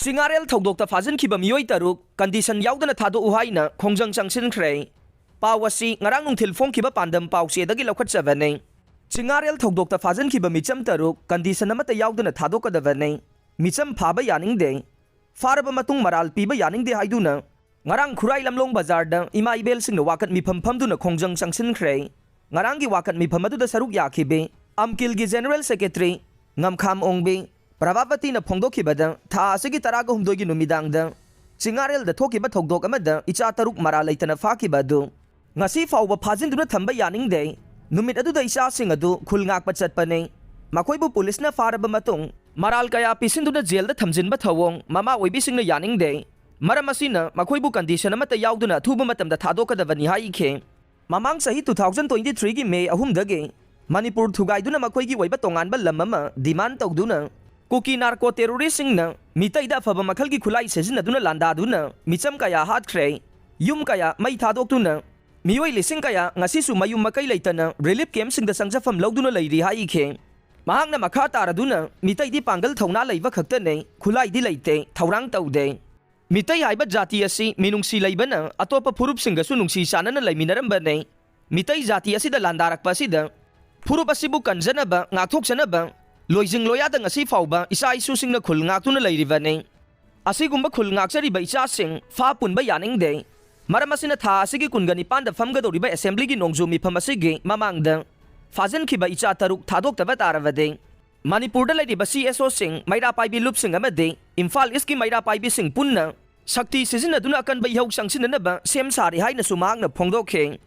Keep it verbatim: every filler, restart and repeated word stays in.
ꯆꯤꯉꯥꯔꯦꯜ ꯊꯧꯗꯣꯛꯇ ꯐꯥꯖꯤꯟꯈꯤꯕ ꯃꯤꯑꯣꯏ ꯇꯔꯨꯛ ꯀꯟꯗꯤꯁꯟ ꯌꯥꯎꯗꯅ ꯊꯥꯗꯣꯛꯎ ꯍꯥꯏꯅ ꯈꯣꯡꯖꯪ ꯆꯪꯁꯤꯟꯈ꯭ꯔꯦ꯫ ꯄꯥꯎ ꯑꯁꯤ ꯉꯔꯥꯡ ꯅꯨꯡꯊꯤꯜ ꯐꯣꯡꯈꯤꯕ ꯄꯥꯟꯗꯝ ꯄꯥꯎꯆꯦꯗꯒꯤ ꯂꯧꯈꯠꯆꯕꯅꯤ꯫ ꯆꯤꯉꯥꯔꯦꯜ ꯊꯧꯗꯣꯛꯇ ꯐꯥꯖꯤꯟꯈꯤꯕ ꯃꯤꯆꯝ ꯇꯔꯨꯛ ꯀꯟꯗꯤꯁꯟ ꯑꯃꯠꯇ ꯌꯥꯎꯗꯅ ꯊꯥꯗꯣꯛꯀꯗꯕꯅꯤ꯫ ꯃꯤꯆꯝ ꯐꯥꯕ ꯌꯥꯅꯤꯡꯗꯦ, ꯐꯥꯔꯕ ꯃꯇꯨꯡ ꯃꯔꯥꯜ ꯄꯤꯕ ꯌꯥꯅꯤꯡꯗꯦ ꯍꯥꯏꯗꯨꯅ ꯉꯔꯥꯡ ꯈꯨꯔꯥꯏ ꯂꯝꯂꯣꯡ ꯕꯖꯥꯔꯗ ꯏꯃꯥ ꯏꯕꯦꯜꯁꯤꯡꯅ ꯋꯥꯀꯠ ꯃꯤꯐꯝ ꯐꯝꯗꯨꯅ ꯈꯣꯡꯖꯪ ꯆꯪꯁꯤꯟꯈ꯭ꯔꯦ꯫ ꯉꯔꯥꯡꯒꯤ ꯋꯥꯀꯠ ꯃꯤꯐꯝ ꯑꯗꯨꯗ ꯁꯔꯨꯛ ꯌꯥꯈꯤꯕꯤ ꯑꯝꯀꯤꯜꯒꯤ ꯖꯦꯅꯔꯦꯜ ꯁꯦꯀ꯭ꯔꯦꯇꯔꯤ ꯉꯝꯈꯥꯝ ꯑꯣꯡꯕꯤ ꯄ꯭ꯔꯚꯥꯕꯇꯤꯅ ꯐꯣꯡꯗꯣꯛꯈꯤꯕꯗ, ꯊꯥ ꯑꯁꯤꯒꯤ ꯇꯔꯥꯒ ꯍꯨꯝꯗꯣꯏꯒꯤ ꯅꯨꯃꯤꯗꯥꯡꯗ ꯆꯤꯉꯥꯔꯦꯜꯗ ꯊꯣꯛꯈꯤꯕ ꯊꯧꯗꯣꯛ ꯑꯃꯗ ꯏꯆꯥ ꯇꯔꯨꯛ ꯃꯔꯥꯜ ꯂꯩꯇꯅ ꯐꯥꯈꯤꯕ ꯑꯗꯨ ꯉꯁꯤ ꯐꯥꯎꯕ ꯐꯥꯖꯤꯟꯗꯨꯅ ꯊꯝꯕ ꯌꯥꯅꯤꯡꯗꯦ꯫ ꯅꯨꯃꯤꯠ ꯑꯗꯨꯗ ꯏꯆꯥꯁꯤꯡ ꯑꯗꯨ ꯈꯨꯜ ꯉꯥꯛꯄ ꯆꯠꯄꯅꯤ꯫ ꯃꯈꯣꯏꯕꯨ ꯄꯨꯂꯤꯁꯅ ꯐꯥꯔꯕ ꯃꯇꯨꯡ ꯃꯔꯥꯜ ꯀꯌꯥ ꯄꯤꯁꯤꯟꯗꯨꯅ ꯖꯦꯜꯗ ꯊꯝꯖꯤꯟꯕ ꯊꯧꯑꯣꯡ ꯃꯃꯥ ꯑꯣꯏꯕꯤꯁꯤꯡꯅ ꯌꯥꯅꯤꯡꯗꯦ꯫ ꯃꯔꯝ ꯑꯁꯤꯅ ꯃꯈꯣꯏꯕꯨ ꯀꯟꯗꯤꯁꯟ ꯑꯃꯠꯇ ꯌꯥꯎꯗꯅ ꯑꯊꯨꯕ ꯃꯇꯝꯗ ꯊꯥꯗꯣꯛꯀꯗꯕꯅꯤ ꯍꯥꯏꯈꯤ꯫ ꯃꯃꯥꯡ ꯆꯍꯤ two thousand twenty threeꯒꯤ ꯃꯦ ꯑꯍꯨꯝꯗꯒꯤ ꯃꯅꯤꯄꯨꯔ ꯊꯨꯒꯥꯏꯗꯨꯅ ꯃꯈꯣꯏꯒꯤ ꯑꯣꯏꯕ ꯇꯣꯉꯥꯟꯕ ꯂꯝ ꯑꯃ ꯗꯤꯃꯥꯟ ꯇꯧꯗꯨꯅ ꯀꯨꯀꯤ ꯅꯥꯔꯀꯣ ꯇꯦꯔꯣꯔꯤꯁꯁꯤꯡꯅ ꯃꯤꯇꯩꯗ ꯑꯐꯕ ꯃꯈꯜꯒꯤ ꯈꯨꯠꯂꯥꯏ ꯁꯤꯖꯤꯟꯅꯗꯨꯅ ꯂꯥꯟꯗꯥꯗꯨꯅ ꯃꯤꯆꯝ ꯀꯌꯥ ꯍꯥꯠꯈ꯭ꯔꯦ, ꯌꯨꯝ ꯀꯌꯥ ꯃꯩ ꯊꯥꯗꯣꯛꯇꯨꯅ ꯃꯤꯑꯣꯏ ꯂꯤꯁꯤꯡ ꯀꯌꯥ ꯉꯁꯤꯁꯨ ꯃꯌꯨꯝ ꯃꯀꯩ ꯂꯩꯇꯅ ꯔꯤꯂꯤꯐ ꯀꯦꯝꯞꯁꯤꯡꯗ ꯆꯪꯖꯐꯝ ꯂꯧꯗꯨꯅ ꯂꯩꯔꯤ ꯍꯥꯏꯈꯤ꯫ ꯃꯍꯥꯛꯅ ꯃꯈꯥ ꯇꯥꯔꯗꯨꯅ, ꯃꯤꯇꯩꯗꯤ ꯄꯥꯡꯒꯜ ꯊꯧꯅꯥ ꯂꯩꯕ ꯈꯛꯇꯅꯦ, ꯈꯨꯠꯂꯥꯏꯗꯤ ꯂꯩꯇꯦ, ꯊꯧꯔꯥꯡ ꯇꯧꯗꯦ꯫ ꯃꯤꯇꯩ ꯍꯥꯏꯕ ꯖꯥꯇꯤ ꯑꯁꯤ ꯃꯤꯅꯨꯡꯁꯤ ꯂꯩꯕꯅ ꯑꯇꯣꯞꯄ ꯐꯨꯔꯨꯞꯁꯤꯡꯒꯁꯨ ꯅꯨꯡꯁꯤ ꯆꯥꯟꯅꯅ ꯂꯩꯃꯤꯟꯅꯔꯝꯕꯅꯦ꯫ ꯃꯤꯇꯩ ꯖꯥꯇꯤ ꯑꯁꯤꯗ ꯂꯥꯟꯗꯥꯔꯛꯄ ꯑꯁꯤꯗ ꯐꯨꯔꯨꯞ ꯑꯁꯤꯕꯨ ꯀꯟꯖꯅꯕ, ꯉꯥꯛꯊꯣꯛꯆꯅꯕ ꯂꯣꯏꯖꯤꯡ ꯂꯣꯌꯥꯗ ꯉꯁꯤ ꯐꯥꯎꯕ ꯏꯆꯥ ꯏꯁꯨꯁꯤꯡꯅ ꯈꯨꯜ ꯉꯥꯛꯇꯨꯅ ꯂꯩꯔꯤꯕꯅꯤ꯫ ꯑꯁꯤꯒꯨꯝꯕ ꯈꯨꯜ ꯉꯥꯛꯆꯔꯤꯕ ꯏꯆꯥꯁꯤꯡ ꯐꯥ ꯄꯨꯟꯕ ꯌꯥꯅꯤꯡꯗꯦ꯫ ꯃꯔꯝ ꯑꯁꯤꯅ ꯊꯥ ꯑꯁꯤꯒꯤ ꯀꯨꯟꯒ ꯅꯤꯄꯥꯟꯗ ꯐꯝꯒꯗꯧꯔꯤꯕ ꯑꯦꯁꯦꯝꯕ꯭ꯂꯤꯒꯤ ꯅꯣꯡꯖꯨ ꯃꯤꯐꯝ ꯑꯁꯤꯒꯤ ꯃꯃꯥꯡꯗ ꯐꯥꯖꯤꯟꯈꯤꯕ ꯏꯆꯥ ꯇꯔꯨꯛ ꯊꯥꯗꯣꯛꯇꯕ ꯇꯥꯔꯕꯗꯤ ꯃꯅꯤꯄꯨꯔꯗ ꯂꯩꯔꯤꯕ ꯁꯤ ꯑꯦꯁ ꯑꯣꯁꯤꯡ, ꯃꯩꯔꯥ ꯄꯥꯏꯕꯤ ꯂꯨꯞꯁꯤꯡ ꯑꯃꯗꯤ ꯏꯝꯐꯥꯜ ꯏꯁꯀꯤ ꯃꯩꯔꯥ ꯄꯥꯏꯕꯤꯁꯤꯡ ꯄꯨꯟꯅ ꯁꯛꯇꯤ ꯁꯤꯖꯤꯟꯅꯗꯨꯅ ꯑꯀꯟꯕ ꯏꯍꯧ ꯆꯪꯁꯤꯟꯅꯅꯕ ꯁꯦꯝ ꯁꯥꯔꯤ ꯍꯥꯏꯅꯁꯨ ꯃꯍꯥꯛꯅ ꯐꯣꯡꯗꯣꯛꯈꯤ꯫